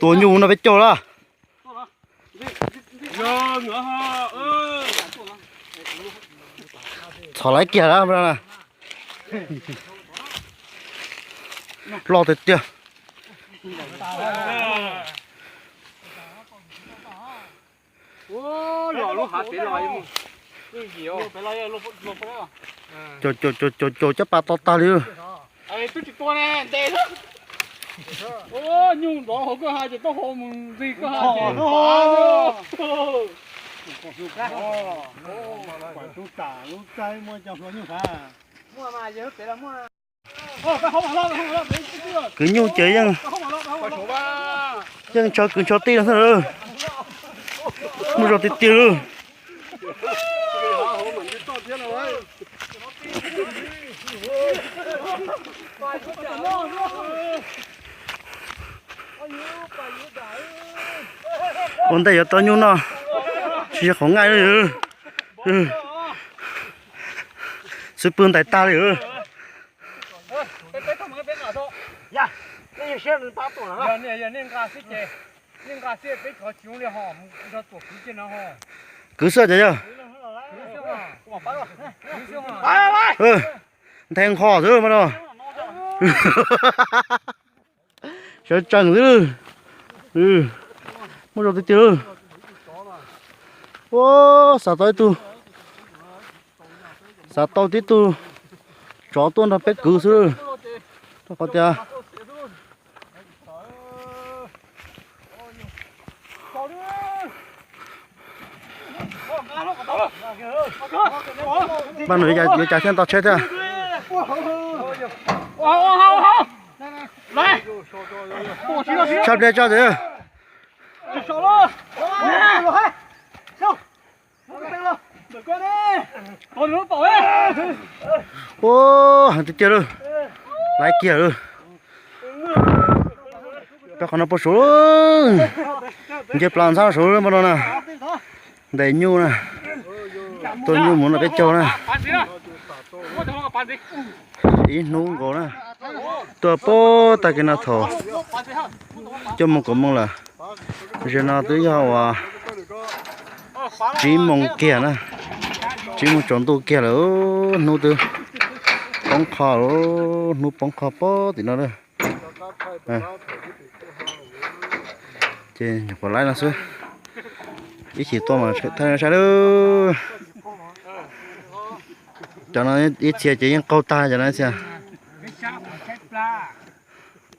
Tua nyuj no peb caug lawm. Txhom laiv kiag lawm. Loj tiag tiag. Caum caum caum caum caj pas to tag li. Nyuj nrov hauv koj ha ces taub hau mus ntxig koj ha ces. Kwv nyuj ces yeej, yeej ntshaw kwv ntshaw tij no xwb. Muaj zog tiag tiag li. Ua ntej yuav tau nyuj noj, tsis yog qhov nqaij li. Xwb pw ntais tag li. Kwv xwb ces yog. Nthe nqho xwb mas no. Sawv tsees xwb. Muaj zog tiag tiag. Ua, xav tau ib tug, xav tau tib tug tsov tuaj nrog peb kwv xwb. Rau qhov tias Npaj nws yuav cas thiaj tau tsheb thiab. Tshaj pliag tso ces. Ua, heev tiag tiag lawm. Laiv kiag lawm. Rau qhov no puag saud, nce plas ntxhab saud npaj no na. Ntes nyuj na, tua nyuj mus no peb caug na. Ib hnub nkaus na, tuaj puag tag kis no thaum cuaj moos kaum moos lawm. Zaum no twb yog uas tsib moos kiag na, tsib moos tsaus ntuj kiag lawm, hnub twb poob qho, hnub poob qho puag tim no lawm. Ces nyuam qhuav laib no xwb, ib chim tuaj mas thaij nej saib lawm. Cov no ib txhia ces yeej qaug tag cov no ib txhia.